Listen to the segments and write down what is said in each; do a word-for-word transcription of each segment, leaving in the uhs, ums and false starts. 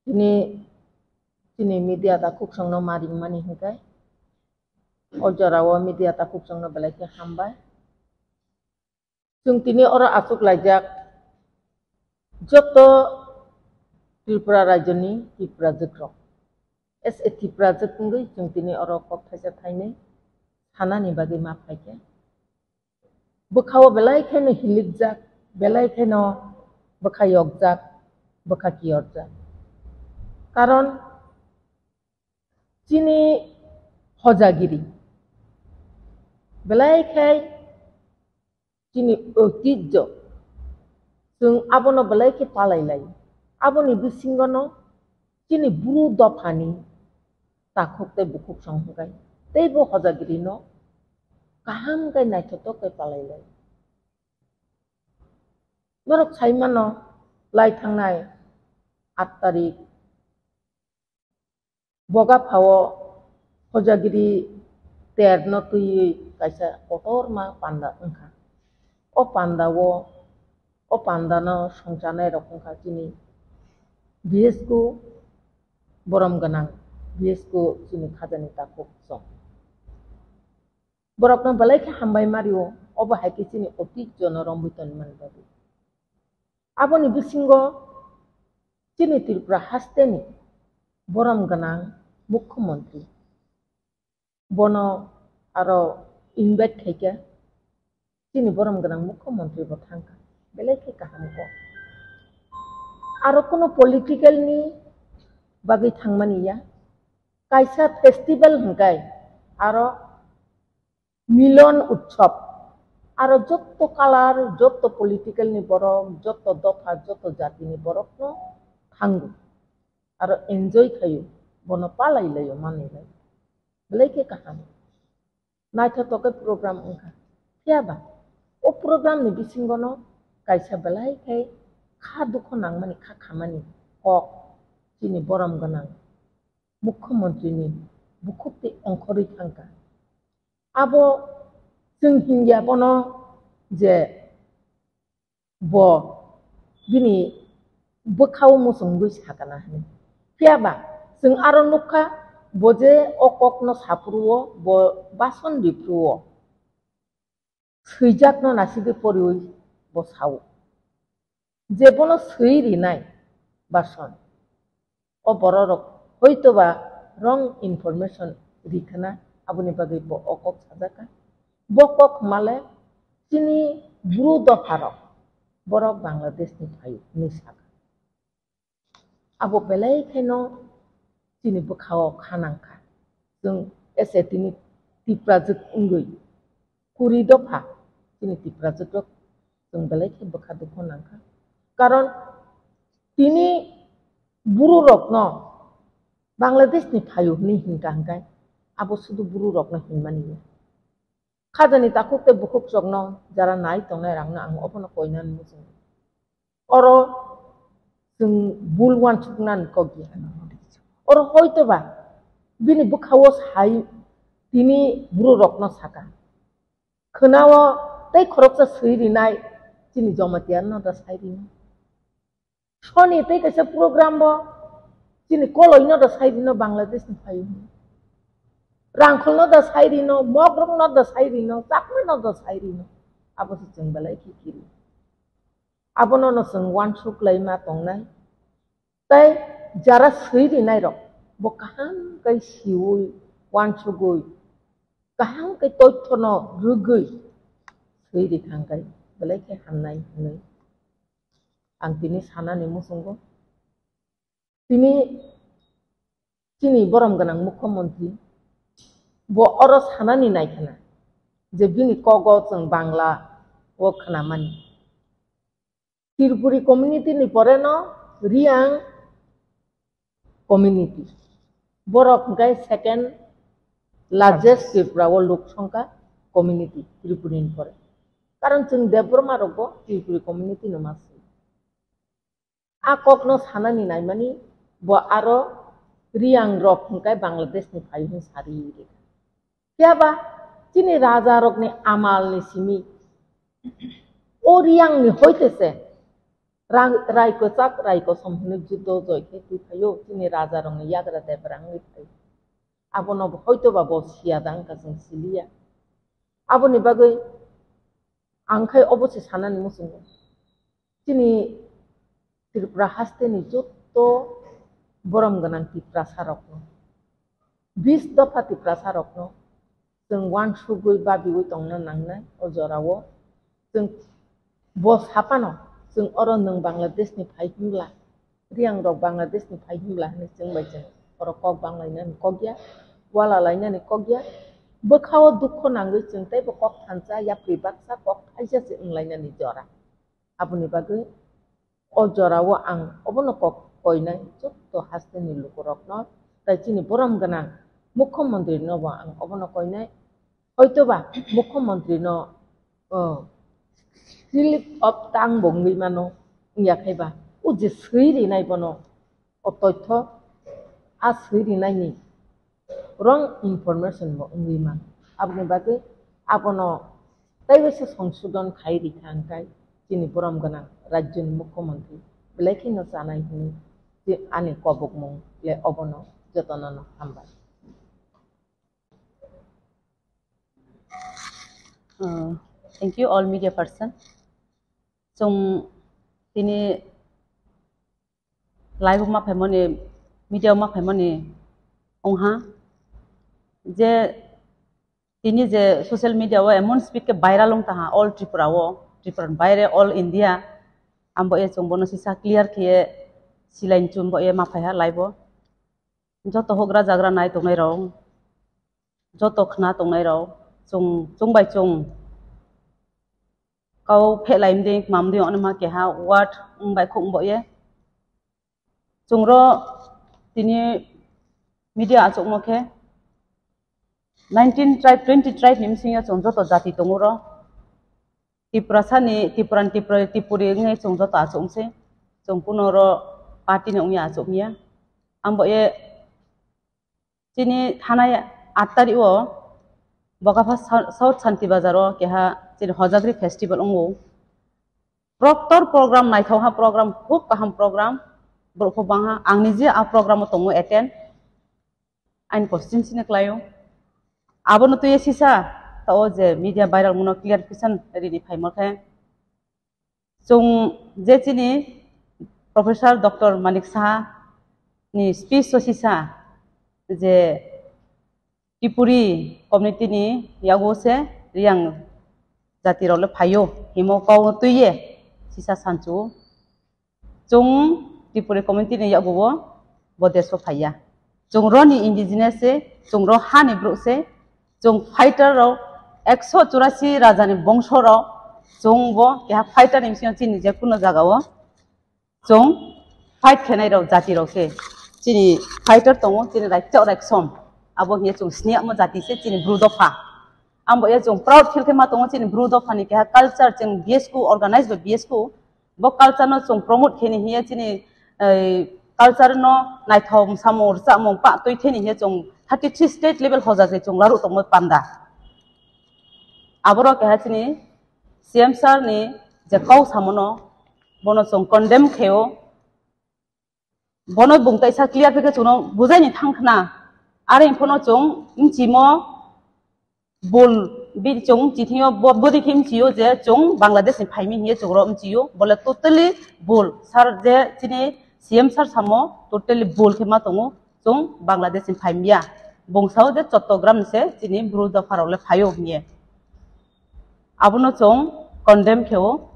Tini chini media takhuk songno ma ringmani hinkhe, o jorao media takhuk songno belai khe hambai. Chwng tini oro achuk laijak joto Tripura rajyoni Tiprajwk rok. As a Tiprajwk wngwi chwng tini oro kok thaisa thainwi sanani bagwi ma phaikha. Bwkhao belai kheno hilikjak, belai kheno bwkha yokjak, bwkha kiyorjak. Karon chini hojagiri belai khai chini oitijjo, chwng abono belai khe palai lai. Aboni bisingono chini bru dophani takhuk tei bukhuk song hwnkhe teibo hojagirino kaham khe naithotok khe palai lai. Norok sai mano, lai thangnai aat tarik Boga phao hojagiri terno twiwi kaisa kotorma panda wngkha. O pandao, o pandano songchanai rok wngkha chini B S K borom gwnang, B S K chini khajani takhuk song. Borokno belai khe hambai mario, obo hai khe chini oitijjono romwi tongmani bagwi. Aboni bisingo chini Tripura hasteni borom gwnang mukhyamantri, bono aro invite khaikha, chini borom gwnang mukhyamantri bo thangkha, belai khe kaham kok. Aro kuno political ni bagwi thangmani ya, kaisa festival hwnkhe aro Milon Utsav, aro jotto color, jotto political ni borok, jotto dopha, jotto jati ni borok no thango, aro enjoy khaio, bono palai laio, manwi laio, belai khe kaham, naithotok khe program wngkha. Phiya ba o program ni bisingo no kaisa belai khe kha dukho nangmani, kha khamani kok chini borom gwnang mukhyamantri ni bukhuk tei ongkhorwi thangkha. Abo chwng hinya bono je bo bini bwkhao muchungwi sakana hwnwi. Phiya ba chwng aro nukha, bo je o kokno saphuru-o, bo bason riphuru-o, swijakno nasigwi poriwi bo sao. Je bono swi rinai bason, o bororok hoitoba wrong information rikhana, aboni bagwi bo o kok sajakha. Bo kok hwnmale chini bru dopharok, borok Bangladeshni phaio hwnwi sakha. Abo belai kheno chini bwkhao kha nangkha. Chwng ese tini Tiprajwk wngwi kuri dopha chini Tiprajwk rok chwng belai khe bwkha dukho nangkha. Karon tini buru rokno Bangladesh ni phaio hwnwi hinkha hwnkhe abo sudu buru rokno hinmani ya. Khajani takhuk tei bukhuk chokno jara nai tongnai rangno ang obono koinani muchungo. Oro chwng bul uansuknani kok ya. Oro hoitoba bini bwkhao sai tini buru rokno saka. Khwnao tei khoroksa swi rinai chini Jamatia no da sai rino. Soni tei kaisa program bo chini koloi no da sai rino Bangladesh ni phaio. Rangkhol no da sai rino, Mogrok no da sai rino, Chakma no da sai rino. Abo se chwng belai khe kiri. Abono no chwng uansuk lai ma tongnai. Tei jara swi rinai rok bo kaham kai siwi uansugwi, kaham kai toithono rwgwi swi rikha hwnkhe belai khe hamnai hwnwi ang tini sanani muchungo. Tini chini borom gwnang mukhyamantri bo oro sanani naikhana je bini kogo chwng Bangla o khwnamani. Tripuri community ni pore no Riang community. Borok hwnkhe second largest Tripura o lok songkha community Tripuri ni pore. Karon chwng Debbarma rok bo Tripuri community no ma swi. A kok no sanani naimani bo aro Riang rok hwnkhe Bangladesh ni phaio hwn sari rikha. Phiya ba chini raja rokni amal ni simi o Riang ni hoite se Rang-, rai kwchak, rai kosom hwnwi judo joi khe twi phaio, chini raja rokni yagra debra wngwi phaio. Abono bo hoito ba bo siya da wngkha, chwng siliya. Aboni bagwi ang khai obo se sanani muchungo. Chini Tripura hasteni jotto borom gwnang Tiprasa rokno, bis dopha Tiprasa rokno chwng uansugwi babiwi tongna nangnai o jorao. Chwng bo saphano, chwng oro nwng Bangladeshni phai hwnbla, Riyang rok Bangladeshni phai hwnbla hwnwi chwng bai chwng oro kok banglainani kok ya, wala lainani kok ya. Bwkhao dukho nangwi chwng teibo kok thansa, yapri baksa, kok thaisa se wnglainani jora. Aboni bagwi o jorao ang obono kok koinai jotto hasteni lukurokno, tai chini borom gwnang mukhyamantri no bo ang obono koinai. Hoitoba mukhyamantri no, o, slip of tongue bo wngwi mano, wngya khaiba o je swi rinai bono o toitho, a swi rinaini wrong information bo wngwi mano. Aboni bagwi abono tei waisa songsodon khai rikha hwnkhe chini borom gwnang rajyoni mukhyamantri belai kheno chanai hwnwi je ani kobokmung le obono jotono no hambai. Uh, thank you all media person. Chwng tini live ma phaimani, media ma phaimani ongha je tini je social media o emon speed ke viral ong taha all Tripura o, Tripura ni baire all India, ambo e chwng bono sisa clear khe silai chwng bo e ma phaiha live o. Joto hogra jagra nai tongnai rok, joto khna tongnai rok, chwng, chwng bai chwng kau phelai mde, mam de, ono ma keha word wng bai khuk wng bo ye. Chwng ro tini media achukmo khe nineteen tribe, twenty tribe ni bisingo chwng joto jati tongo ro. Tiprasa ni, Tipuran, Tipura, Tipuri wngwi chwng joto achuk se. Chwng kuno ro party ni wngya achuk ya. Ambo ye chini thanai aat tarikh o Bokapha Sou-, South Santi Bazar o keha chini Hojagri Festival wngo. Proctor program, naithokha program, khub kaham program, borok kho bangha. Ang nije a program o tongo attend. Aini constituency ni kwlaio. Abono twiwi sisa ta o je media viral mano clarification rini phaimo khe. Chwng je chini Professor Doctor Manik Saha ni speech o sisa je Tripuri community ni yago se Riyang jati rok le phaio himo kok no twiye sisa sanchu. Chwng Tripuri community ni yago bo, bo desh o phaiya. Chwng ro ni indigenous se, chwng ro ha ni brouh se, chwng fighter rok ekso churasi raja ni bongso rok, chwng bo keha fighter ni bisingo chini je kuno jaga o chwng fight khenai rok jati rok se. Chini fighter tongo, chini raikchak raiksom. Abo hiye chwng siniya mo jati se, chini bru dopha. Ambo ye chwng proud feel khe ma tongo, chini bru dopha ni keha culture, chwng B S Q organize by B S Q. Bo culture no chwng promote khe ni hiye chini, eh, culture no naithok samung rwchapmung pa twi theni hiye chwng thirty three state level hoja se chwng laru tongmo panda. Aboro keha chini C M sir ni je kau samono bono chwng condemn khe o. Bono bung taisa clear khe chwngno bujaini thang khna. Are phano chwng mchimo bul bi chwng chithio bo-, bodi khe mchio je chwng Bangladesh ni phaimi hiye chwngro mchio. Bole totally bul. Sir je chini C M sir samo totally bul khe ma tongo. Chwng Bangladesh ni phaimiya. Bung sao je Chattogram se chini bru dopha rok le phaio hiye. Abono chwng condemn khe o.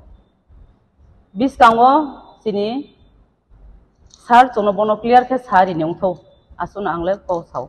Biskango chini sir chwngno bono clear khe sa rini wngthou. Aswkno ang le kok sao.